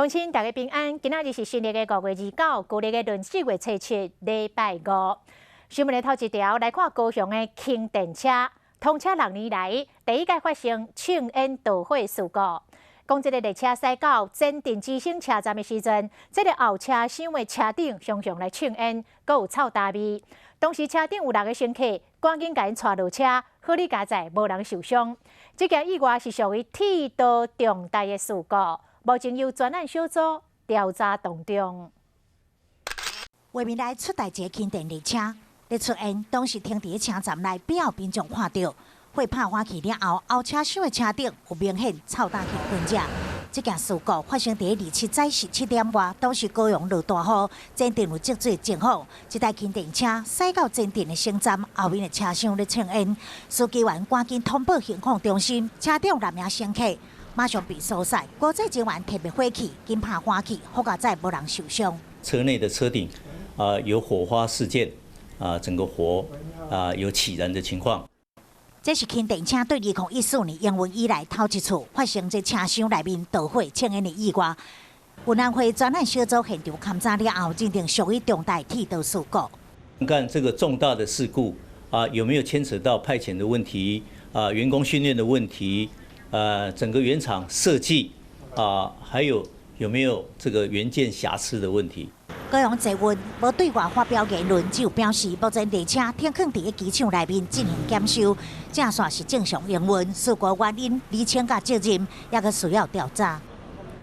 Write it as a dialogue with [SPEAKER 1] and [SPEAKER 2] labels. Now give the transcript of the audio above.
[SPEAKER 1] 鄉親大家平安，今仔日是新曆的5月29，舊曆的閏四月初七，禮拜五。新聞的頭一條來看高雄的輕電車通車6年來，第一擺發生衝煙導火事故。講這个列車駛到前鎮之星車站的時陣，這个後車廂的車頂常常來衝煙，閣有臭焦味。當時車頂有六个乘客，趕緊共𪜶帶落車，好佳哉無人受傷。這件意外是屬於鐵道重大的事故。目前由專案小組調查當中。
[SPEAKER 2] 畫面內出代一个輕電列車咧出煙，當時停佇車站內，邊後民眾看著火拍火去了後，後車廂的車頂有明顯臭焦氣噴射。這件事故發生佇27早時7點外，當時高雄落大雨，前鎮有積水情況。這台輕電車駛到前鎮的星站，後面的車廂咧衝煙，司機員趕緊通報行控中心，車頂六名乘客馬上被疏散，工作人員提滅火器，緊拍火器，好佳哉無人受傷。
[SPEAKER 3] 車內的車頂啊有火花事件啊，整個火啊有起燃的情況。
[SPEAKER 2] 這是輕電車對2014年營運以來頭一次發生這車廂內面導火衝煙的意外。運安會專案小組現場勘查了後，認定屬於重大鐵道事故。
[SPEAKER 3] 看這個重大的事故啊，有沒有牽扯到派遣的問題啊，員工訓練的問題？整個原廠設計啊，還有有沒有這個元件瑕疵的問題？
[SPEAKER 2] 高雄捷運無對外發表言論，只有表示目前列車停囥佇機場內面進行檢修，正煞是正常營運。事故原因、釐清佮責任，猶閣需要調查。